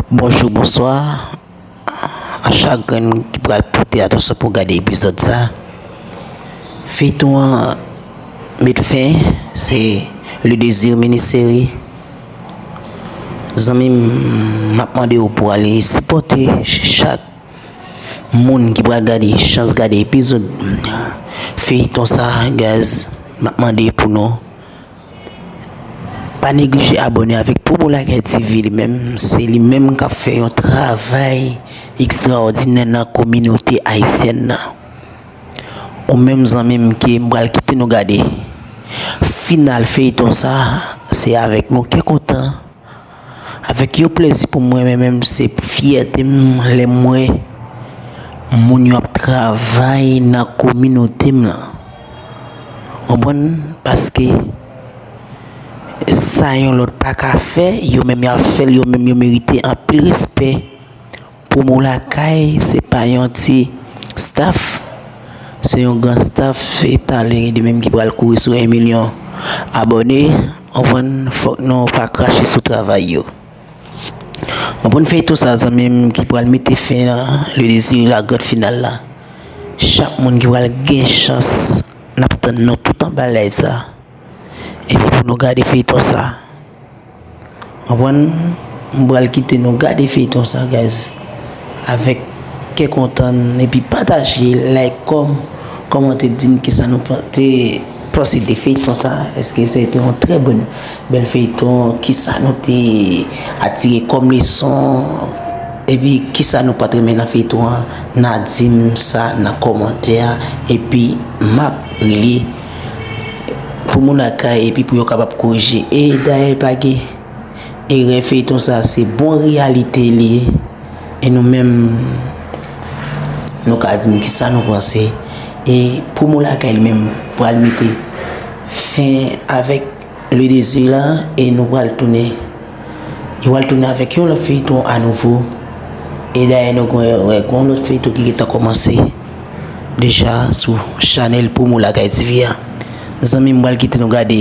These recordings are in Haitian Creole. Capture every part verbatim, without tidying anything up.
Bonjou, bonswa a chak grenn ki pral pote atansyon pou gade epizòd sa. Feyton an met fen, se Le Désir mini seri. Zanmi m, m ap mande w pou ale sipòte chak moun ki pral gade, chans gade epizòd feyton sa, guys. M ap mande pou nou pa neglije abòne avèk Promo Lakay T V li menm. Se li menm k ap fè yon travay ekstraòdinè nan kominote ayisyèn nan. Ou menm zanmi m ke m pral kite nou gade final feyton sa, se avèk yon kè kontan, avèk yon plezi pou mwen, men menm se fyète m lè m wè moun yo ap travay nan kominote m lan. Konprann? Paske sa yon lòt pa ka fè, yo menm y ap fè l, yo menm yo merite anpil respè. Promo Lakay, se pa yon ti staff, se yon gran staff. E talè gen de menm ki pral kouri sou en milyon abòne. Konprann? Fòk nou pa krache sou travay yo. Konprann? Feyton sa, zanmi m, ki pral mete fen nan Le Désir, la grande finale la. Chak moun ki pral gen chans, n ap tann nou tout anba live sa. Epi pou nou gade feyton sa. Konprann? M pral kite nou gade feyton sa, guys, avèk kè kontan, epi pataje, like, kòm, kòmante, di n kisa nou pa-, te panse de feyton sa. Èske se te yon trè bòn, bèl feyton? Kisa nou te atire kòm leson? Epi kisa nou pa t renmen nan feyton an? N a di m sa nan kòmantè a, epi m ap rele Promo Lakay, epi pou yo kapab korije. E dayè, pa gen erè, feyton sa se bon reyalite li ye. E nou menm, nou ka di m kisa nou panse. E Promo Lakay li menm pral mete fen avèk Le Désir la, e nou pral tounen, nou pral tounen avèk yon lòt feyton anouvo. E dayè, nou gen, gen yon lòt feyton ki gentan kòmanse deja sou chanèl Promo Lakay T V a. Zanmi m, pral kite nou gade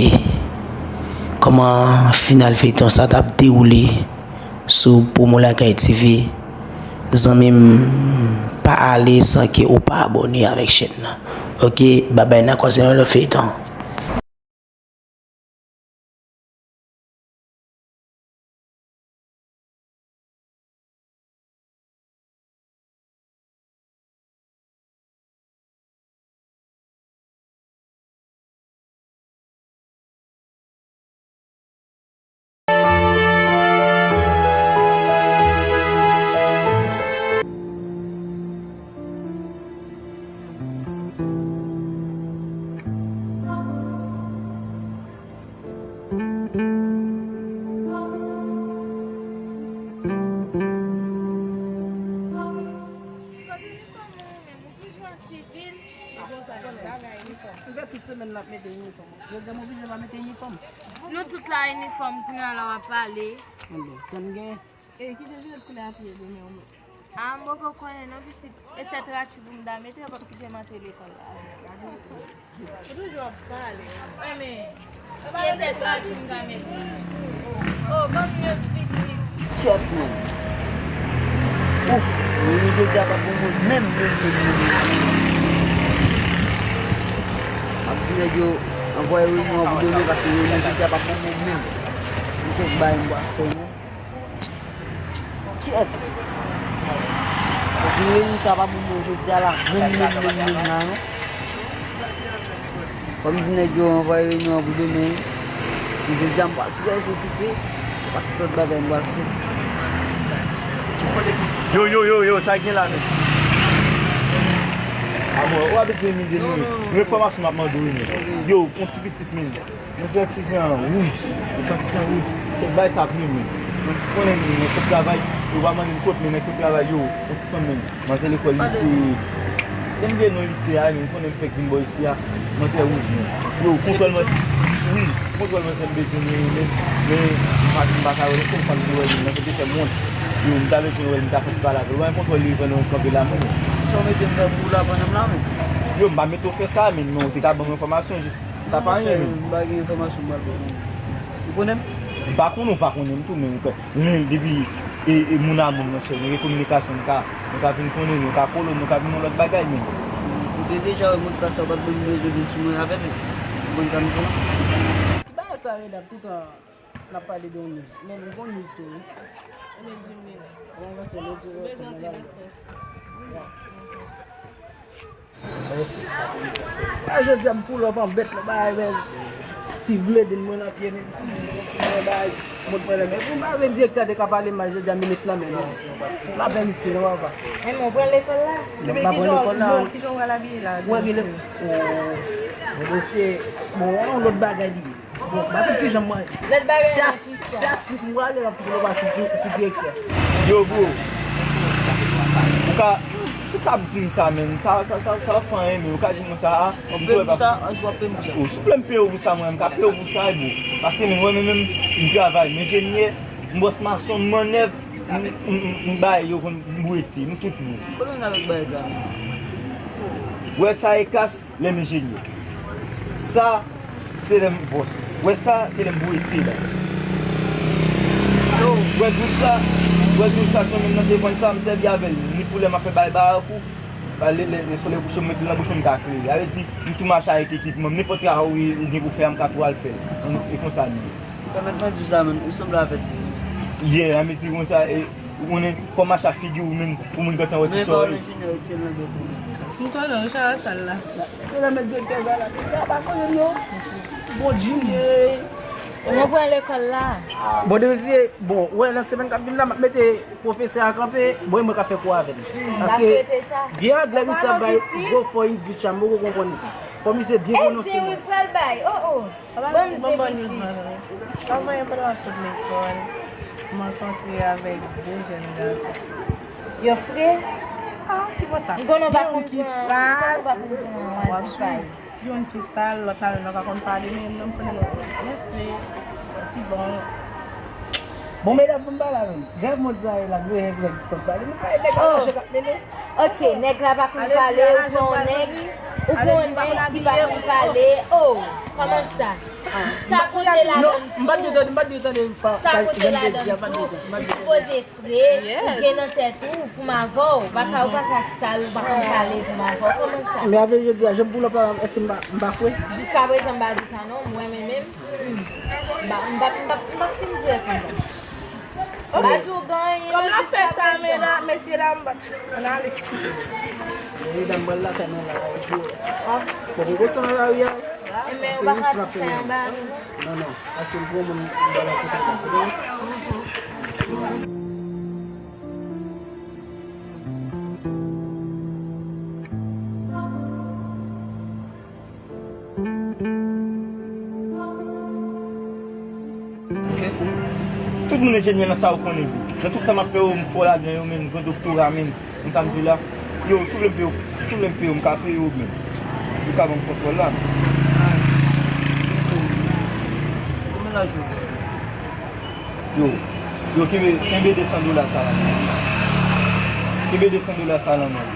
kòman final feyton sa t ap dewoule sou Promo Lakay T V. Zanmi m, pa ale san ke ou pa abòne avèk chèn nan. Oke, babay, n a kwaze nan lòt feyton. Kote inifòm ou menm? Ou toujou an sivil? Ou konn sa, m pa gen inifòm. M fè tout semèn n ap mete inifòm. Jodi a m oblije pa mete inifòm. Nou tout la inifòm, kounye a la w ap pale. Anben, tann gen. E, ki jan jilet koulè a te ye demen w met? A, m poko konnen non, pitit. E tèt ratchou pou m ta mete, yo p ap kite m antre lekòl la. Ou toujou ap pale. Wi, men, si e tèt ratchou m ta mete. O, ban m yon pitit. Kèt, men. Ouf, men jodi a pa bon moun menm, menm, menm, menm. M ap di nèg yo anvwaye reyinyon an pou demen, paske reyinyon jodi a pa bon moun menm. M tou bay m bwa fè non. Kèt! Vin reyinyon sa pa pou mwen jodi a la, menm, menm, menm, menm la, non. Kòm di nèg yo anvwaye reyinyon an pou demen, paske jodi a m pral trè okipe, e pa tout lòt bagay m pral fè. Yo, yo, yo, yo, sa gen la menm? A bon, ou ap bezwen mil de nou. Yon enfòmasyon m ap mande w, wi, men. Yo, yon ti pitit, men. Mwen santi se an wouj. Mwen santi se an wouj. Tout bagay sa ap rive. Mwen konnen nèg k ap travay, yo pa mande m kot, men nèg k ap travay, yo, yon ti fanm menm. Manzè lekòl lise. Lè m bliye non lise a, men m konnen m fèk vin bò isi a. Manzè wouj, men. Yo, kontwòl mwen. Wi, kontwòl manzè m bezwen li, men, men, m pa, m pa ka wè l ankò, m pa vle wè li, manzè te fè m wont. Yo, m ta bezwen wè l, m ta fè ti pale avè l. Wè kontwòl li pandan w kanpe la, men. Sa w mete m fè pou w la pandan m la, men? Yo, m pa mete w fè sa, men, men w te ka ban m enfòmasyon, jis. Sa pa anyen, men. M pa gen enfòmasyon m pral ba w. Ou konnen m? M pa konnen w pa konnen m tou, men len, depi E, e moun a moun, monchè, nou gen kominikasyon, nou ka, nou ka vin konnen, nou ka polo, nou ka vin yon lòt bagay menm. Ou te deja wè modpas sa, ou pa t menm bezwen vin sou mwen avè l. Ou konn sa m di w? Ki bagay sa, medam, toutan n ap pale de yon news? Men m gon news tou, wi. Ebyen, di m li. Bon, mwen se nou di w. Ou bezwen antre nan sens. Ya. Mèsi. A, jodi a m pull up an bèt la, bay, men, Steve Leden mwen nan pye, men, ti, mwen, bay, mwen pran lè, men, pou m pa vle direktè te ka pale mal, jodi a minit lan, men, non. M pa pè misye, non, papa. Men, mwen pran lekòl la. Depi ki jan, ki jan w pral abiye la? Mwen gen le, oh, mesye, bon, yon lòt bagay li ye. Bon, m pa konn kijan mwen. Lòt bagay se nan ki sa? Se a Steve m prale, m ap kite l pase sou, sou direktè. Yo, bro. Ou ka, ou ka ap di m sa, menn. Sa, sa, sa, sa pa fè anyen, menn. Ou ka di m sa, a. Ou peye m pou sa? Èske w ap peye m pou sa? O, si w vle m peye w pou sa, mwen, m ka peye w pou sa, bro. Paske, menn, mwen menm, menm, m travay, m enjenyè, m bòs mason, m mannèv, m, m, m, m bay, yo konn, m bwetye, m tout moun. Pwoblèm avèk bagay sa. Wè sa e kas, lè m enjenyè. Sa, se lè m bòs. Wè sa, se lè m bwetye la. Wè dlo sa, wè dlo sa k nan men m nan defann sa, m sèvi avè l. Ni pou lè m ap fè bay barakou, ba, lè, lè, lè solèy kouche, m mete l nan bouch mwen, m ka klere. Sa vle di, m tou mache avèk ekipman m. Nenpòt travay ou gen pou fè a, m ka tou al fè l. E konsa li ye. Pèmèt mwen di w sa, menn, ou sanble avèk li. Yeah, sa vle di konsa, e, ou konnen, fò w mache ak figi w menm, pou moun gentan wè kisa w ye. Men pa w enjenyè, retire l nan bèk ou. M konnen, ou chal sal la. Yo la met direktè sa la. Yo pa konnen non. Bon, Jim, ye. Mwen pran lekòl la. Bon, depi se, bon, wè, nan semèn k ap vin la, m ap mete pwofesè a kanpe, bon, e mwen k ap fè kou avè l. Hmm, m ta swete sa. Paske vye anglè misye ap bay, gwo fò English a, m poko konprann li. Fò misye byen pwononse mo. Wi, pral bay. Oh, oh. Bon, m se bonbon news mwen. Kòman yo pral sot lekòl? M rankontre avèk de jèn gason. Yo fre? Ah, ki bò sa? M konnen w pa konn pran, m konnen w pa konn pran manti pay. Youn ki sal, lòt la menm nan pa konn pale, men youn nan m konnen mwen fre, santi bon. Bon, medam, pou m pale avè m. Gad mond sa ye la, nou wè nèg ki konn pale. Nou pa wè nèg la mache k ap mennen. Ok, nèg la pa konn pale, ou pran yon nèg, ou pran yon nèg ki pa konn pale. Oh, kòman sa? Sa konte ladan l tou. Non, m pa t dwe tande, m pa t dwe tande pa sa, sa kote m te di a, m pa t dwe tande. Ou sipoze fre, ou gen nan tèt ou, pou m avè w, ou pa ka, ou pa ka sal, ou pa konn pale pou m avè w. Kòman sa? Men avè jodi a, jan m pull up la, èske m pa, m pa fre? Jiskaprezan m pa di sa non, mwen menm, menm, hmm, m pa, m pa, m pa, m pa fin di èske m pa. M pa di w gen anyen non jiskaprezan. Kòm l ap fè ta, medam, mesye dam, m pa t, ann ale. Mesye dam, m pral lakay mwen la, yo. Ah. Bon, m gon san nan lari a. Enben, ou pa ka fè anba. Non, non. Paske m pran moun m ba la kote. Ok. Tout moun enjenyè nan sa ou konnen. Nan tout sa m ap fè yo, m fò ladan yo, menn, gen doktora, menn. Konn sa m di w la? Yo, si w vle m peye w, si w vle m peye w, m ka peye w menm. Ou ka ban m kontwòl la. Konbyen lajan? Yo, yo, kenbe, kenbe de san dola sa la. Kenbe de san dola sa la, man.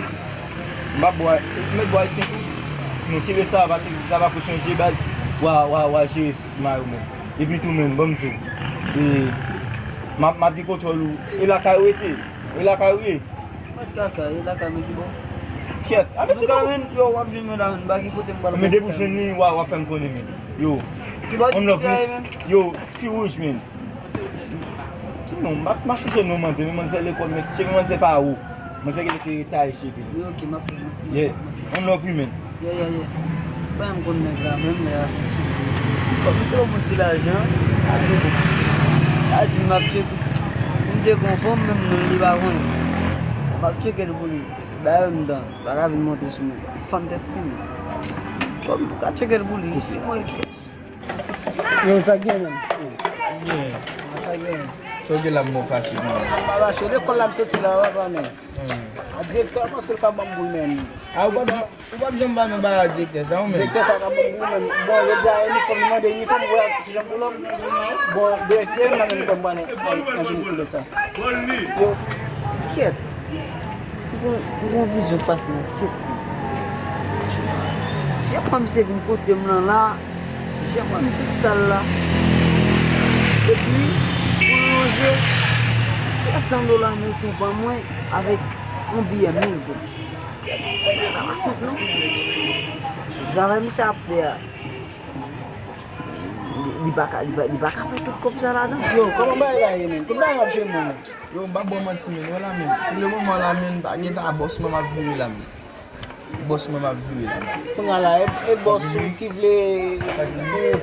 M ap bwè, m mèt bwè ayisyen tou. Non, kenbe sa, paske si sa pa pou chanje baz, w a, w a, w a jere sou mayo menm. Epi tou menm, ban m di w. E, m ap, m ap gen kontwòl ou. E lakay ou rete? E lakay ou ye? Mwen kaka, e lakay mwen ki bon. Kyèt, a, men nou ka menm, yo, w ap jwenn mwen la menm, m pa gen kote m pral. Men depi w jwenn li, w a, w ap fè m konnen menm. Yo, ki bò ti fi a ye menm? Yo, fi wouj menm. Ki non, m pa, m pa chonje non manzè, men manzè lekòl, men cheve manzè pa wo. Manzè ki te retaye cheve li. Wi, ok, m ap fè, m ap fè. Yeah, one love you, man. Yeah, yeah, yeah. Mwen menm konn nèg la, menm lè a fè sou mwen. Bon, misye ban mwen ti lajan, sa vle bon. Sa di m ap tcheke. M te konfòm, menm non li pa konnen. M ap tcheke l pou li. Dayè, m dan, pa ka vin monte sou mwen. Fann tèt mwen. Bon, m ka tcheke l pou li. Si mwen Yo, sa k gen menm? Sa k gen? Sa w gen la, m bon fache menm. Pa fache, lekòl la m soti la, papa menm. A direktè a panse l ka ban m boul menm. A, ou p ap, ou p ap janm ba nou ba direktè sa, ou menm? Direktè sa ka ban m boul menm. Bon, jodi a, inifòm, li mande inifòm, ou wè ki jan m pull up. Bon, blese m nan menm tan m pral nan, nan, nan jim koulè sa. Yo, kyèt. M gon, m gon vizyon pase nan tèt mwen. Chak fwa misye vin kote m lan la, chak fwa misye sal la. Epi, pou l lonje, tès San dola ameriken ban mwen avèk yon biyè mil goud. Sa pa senp non. Travay misye ap fè a, li, li pa ka, li pa, li pa ka fè tout kòb sa ladan. Yo, kòman bagay la ye, menm? Tout bagay ap jwe, menm. Yo, m p ap ba w manti, menm. Wè la, menm. Pou le moman la, menm, pa gen tan, bòs mwen m ap vire la, menm. Bòs mwen m ap vire la. Kounye a la, e, e bòs ou ki vle ou,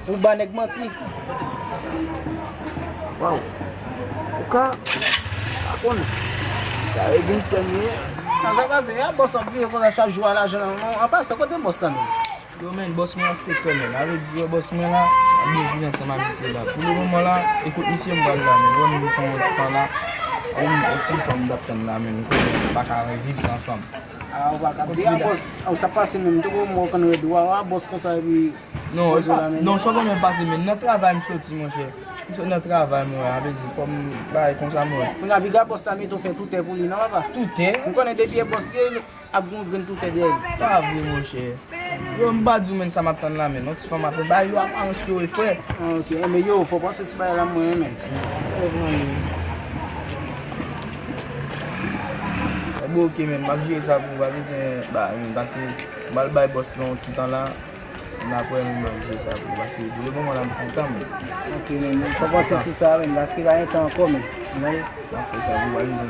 ou ba nèg manti. Waw. Ou ka, pa konnen. Sa e gangsta m ye. Nan sa pase, a bòs ap vire konsa chak jou a lajan nan men w. An pasan, kote bòs la menm? Yo, menm, bòs mwen an sekrè, menm. A vle di, yo, bòs mwen la, ap byen viv ansanm ak misye la. Pou le moman la, e kot misye m pral la, menm. Wè, m fè yon ti tan la. Yon, yon ti fanm m t ap tann la, menm. M konnen m pa ka viv san fanm. A, ou pa ka di a bòs. A, ou sa pase menm. Tou kou mwen konn rèd ou a, a bòs konsa epi. Non, e pa, non, sa pa menm pase, menm. Nan travay m soti, monchè. M sot nan travay mwen, a vle di, fò m bay konsa mwen. Kounye a piga bòs la mete w fè toutè pou li, non, papa? Toutè? M konnen depi e bòs ye, ap gen yon grenn toutè dèyè li. Pa vre, monchè. Yo, m pa di w menm sa m ap tann la, menm. Yon ti fanm ap fè bagay yo, ap ansi yo, e frè. Ah, ok. Enben, yo, fò w panse sou bagay la, mwen, menm. Enben, ok, menm. M ap jere sa pou ou, pa bezwen bagay, menm, paske m pral bay bòs mwen yon ti tan la. N ap wè menm lè m jwe sa pou, paske pou le moman la m kontan menm. Ok, menm, fò w panse sou sa menm, paske pa gen tan ankò menm. Ou tande? N ap fè sa pou, pa gen tan.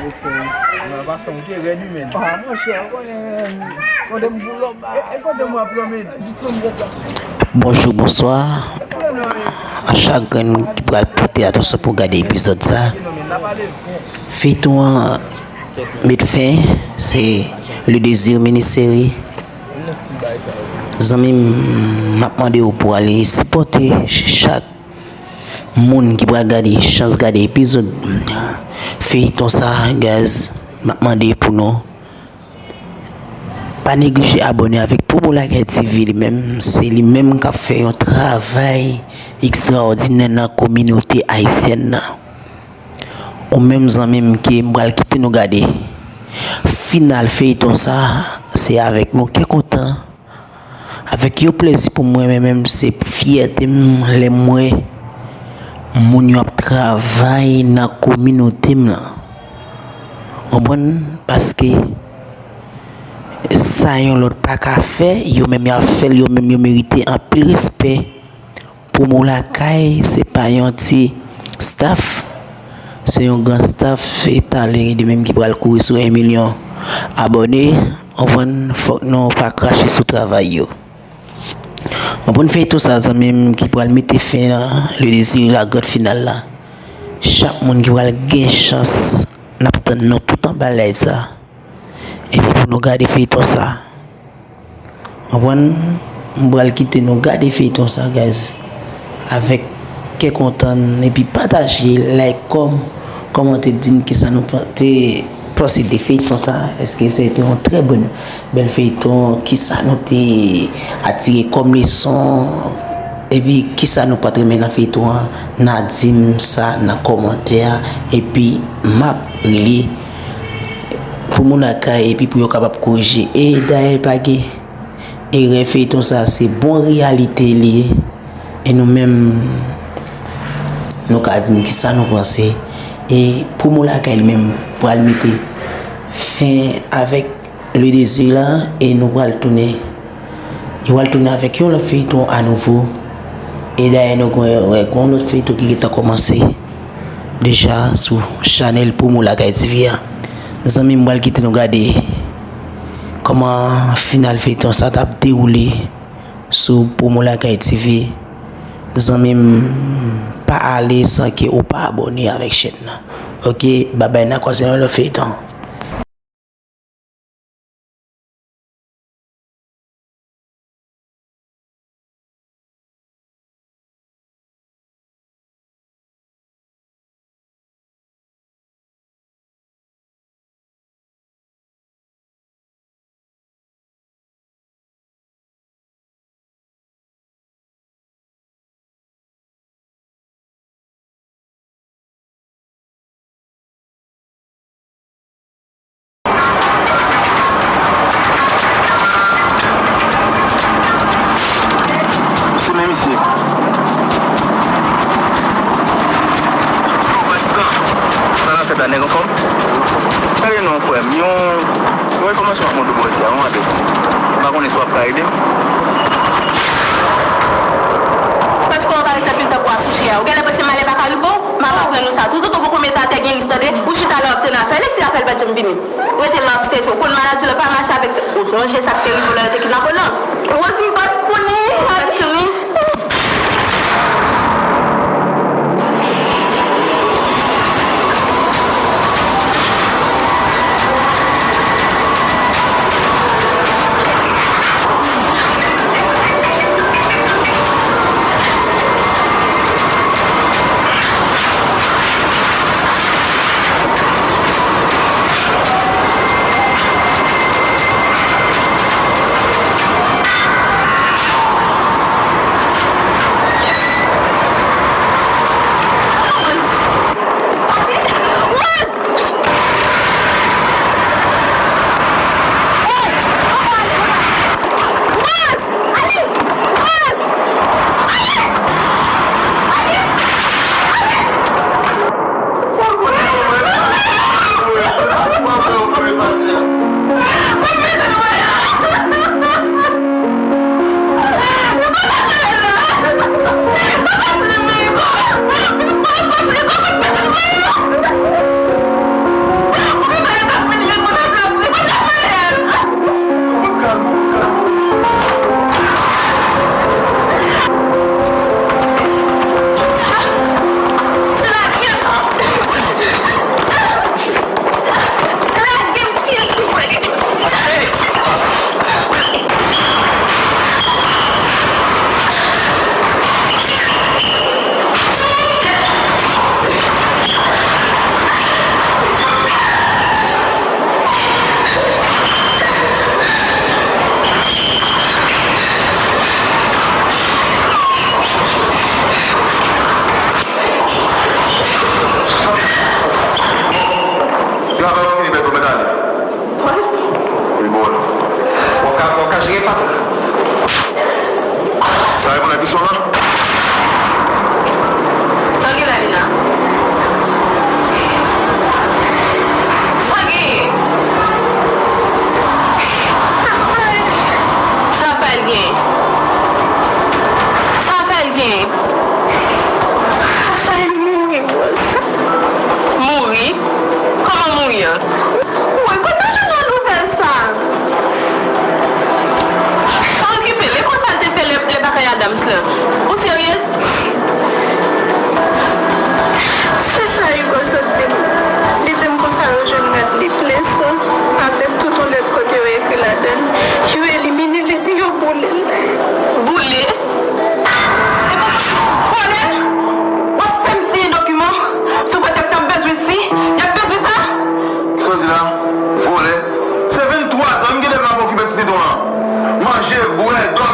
Respè wi. Nan pasan w te rèd wi menm. Ah, monchè, ou konnen menm. Kote m pou lòm ba. E, e kote m w ap lòm, e, jis pou m kontan. Bonjou, bonswa. A chak grenn ki pral pote atansyon pou gade epizòd sa. Feyton an met fen, se Le Désir miniseri. Zanmi m, m ap mande w pou ale sipòte ch-, chak moun ki pral gade, chans gade epizòd feyton sa, guys. M ap mande pou nou pa neglije abòne avèk Promo Lakay T V li menm. Se li menm k ap fè yon travay ekstraòdinè nan kominote ayisyèn nan. Ou menm zanmi m ke m pral kite nou gade final feyton sa, se avèk yon kè kontan, avèk yon plezi pou mwen, men menm se fyète m lè m wè moun yo ap travay nan kominote m lan. Konprann? Paske sa yon lòt pa ka fè, yo menm y ap fè l, yo menm yo merite anpil respè. Promo Lakay, se pa yon ti staff, se yon gran staff, e talè li menm ki pral kouri sou en milyon abòne, konprann, fòk nou pa krache sou travay yo. Konprann feyton sa, zanmi m, ki pral mete fen nan Le Désir la, grand final la. Chak moun ki pral gen chans, n ap tann nou tout anba live sa. Epi pou nou gade feyton sa. Konprann? M pral kite nou gade feyton sa, guys. Avèk kè kontan, epi pataje, like, kòm-, kòmante, di n kisa nou pa-, te panse de feyton sa. Èske se te yon trè bòn, bèl feyton? Kisa nou te atire kòm leson? Epi kisa nou pa t renmen nan feyton an? N a di m sa nan kòmantè a. Epi m ap rele Promo Lakay, epi pou yo kapab korije. E dayè pa gen erè, feyton sa se bon reyalite li ye. E nou menm, nou ka di m kisa nou panse. E Promo Lakay li menm pral mete fen avèk Le Désir la, e nou pral tounen. Nou pral tounen avèk yon lòt feyton anouvo. E dayè nou gen, wè, gen yon lòt feyton ki gentan kòmanse deja sou chanèl Promo Lakay T V a. Zanmi m, pral kite nou gade kòman final feyton sa t ap dewoule sou Promo Lakay T V. Zanmi m, pa ale san ke ou pa abòne avèk chèn nan. Ok, babay, n a kwaze nan lòt feyton. Sa nèg anfòm? Gade non, frè m, yon, yon enfòmasyon m ap montre w bò isi a, yon adrès. M pa konnen si w ap ka ede m. Paske w ap pale tankou w ap kouche a. Ou genlè panse malè pa ka rive w? M ap aprann ou sa. Toutotan w poko mete atè gen risk, tande. Ou chita la w ap tann Rafèl, e si Rafèl pa t janm vini? Rete la w ap strese. Ou konn maladi la pa mache avèk sa. Ou sonje sa k te rive w lè yo te kidnape w lan? Rosie m pa t konnen, m pa t konnen. Travay ou fini, Bèto, mèt ale. Wi, bon. W ap ka, w ap ka jere, patwon. Sa reponn a kesyon w lan? Sa w gen la, Lina? Sa w gen? Sa Rafael gen? Sa Rafael gen? Rafael mouri, bòs. Mouri? Kòman mouri an? Woy, kote w jwenn yon nouvèl sa? Pa okipe l, e konsa l te fè lè, lè bagay Adams lan. Ou seryez? Se sa Hugo sot di m. Li di m konsa yo jwenn rad li, plis, avèk tout yon lèt kote yo ekri ladan l. Yo elimine l epi yo boule l. Boule? E konsa, vòlè! W ap fè m siyen dokiman sou pretèks y ap bezwen si, y ap bezwen sa? Sa w di la? Vòlè? Se venntwa zan m gen depi m ap okipe ti titwon an. Manje, bwè, dòmi.